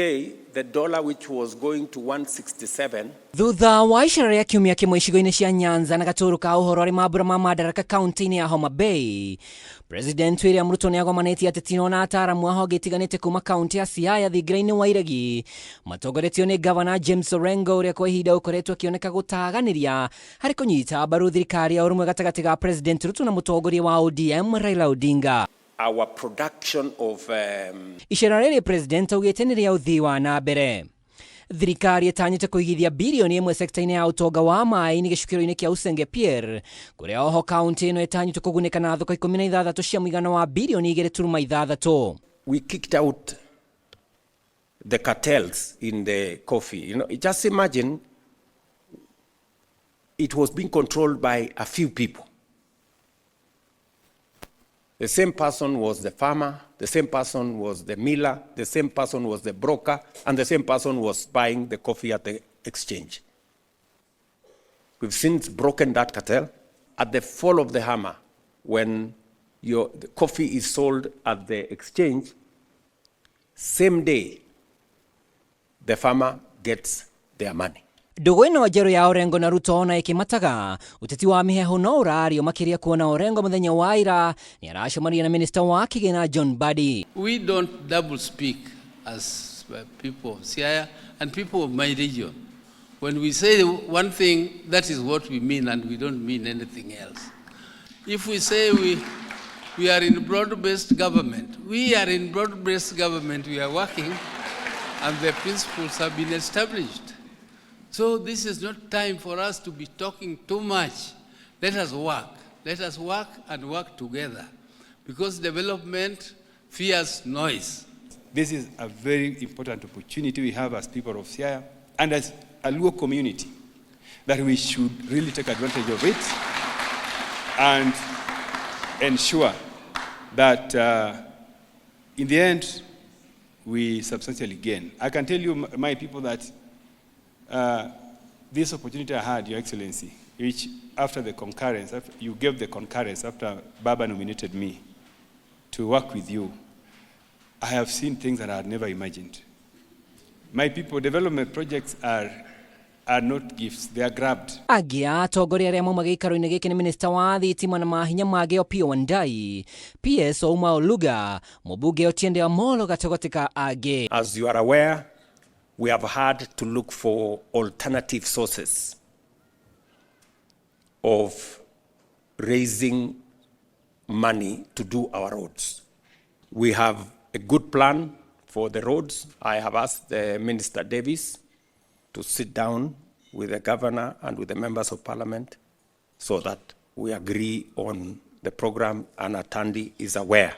The dollar, which was going to 167. Thutha wa icera rĩa kiumia kĩmwe icigo-inĩ cia Nyanza na gatũrũ ka ũhoro arĩ mambura ma Madaraka kaunti-inĩ ya Homa Bay, President William Ruto nĩ agomanĩtie ateti na ataaramu a honge itiganĩte kuma kaunti ya Siaya thingira-inĩ wa Iregi matongoretio nĩ Gavana James Orengo, ũrĩa kwa ihinda ũkoretwo akĩoneka gũtaganĩria harĩ kũnyita mbaru thirikari ya ũrũmwe gatagatĩ ga President Ruto na mũtongoria wa ODM Raila Odinga. Our production of Icera rĩrĩ President augĩte nĩ rĩa ũthii wa na mbere. Thirikari ĩtanyĩte kũigithia 1 birioni sekta-inĩ ya ũtonga wa maĩ-inĩ gĩcukĩro-inĩ kĩa Usenge Pier, kũrĩa oho kaunti ĩno ĩtanyĩtwo kũgunĩka na thoko 16 cia mũigana wa 2.6 birioni. We kicked out the cartels in the coffee. Just imagine, it was being controlled by a few people. The same person was the farmer, the same person was the miller, the same person was the broker, and the same person was buying the coffee at the exchange. We've since broken that cartel. At the fall of the hammer, when the coffee is sold at the exchange, same day, the farmer gets their money. Ndũgũ ĩno njerũ ya Orengo na Ruto ona ĩkĩmataga ũteti wa mĩheehũ no ũrario makĩria, kuona Orengo mũthenya wa ira nĩ aracemania na minista wa kĩgĩna John Mbadi. We don't double speak as people of Siaya and people of my region. When we say one thing, that is what we mean, and we don't mean anything else. If we say we are in broad-based government, we are in broad-based government, we are working, and the principles have been established. So this is not time for us to be talking too much. Let us work. Let us work and work together, because development fears noise. This is a very important opportunity we have as people of Siaya and as a Luo community, that we should really take advantage of it and ensure that in the end we substantially gain. I can tell you, my people, that this opportunity I had, Your Excellency, which after the concurrence, after you gave the concurrence after Baba nominated me to work with you, I have seen things that I had never imagined. My people, development projects are not gifts, they are grabbed. Angĩ a atongoria arĩa mauma gĩikaro-inĩ gĩkĩ nĩ minista wa thitima na mahinya mangĩ Opiyo Wandayi, PS Ouma Oluga, mũmbunge Otiende Amollo gatagatĩ ka angĩ. As you are aware, we have had to look for alternative sources of raising money to do our roads. We have a good plan for the roads. I have asked the Minister Davis to sit down with the governor and with the members of parliament so that we agree on the program and Atandi is aware.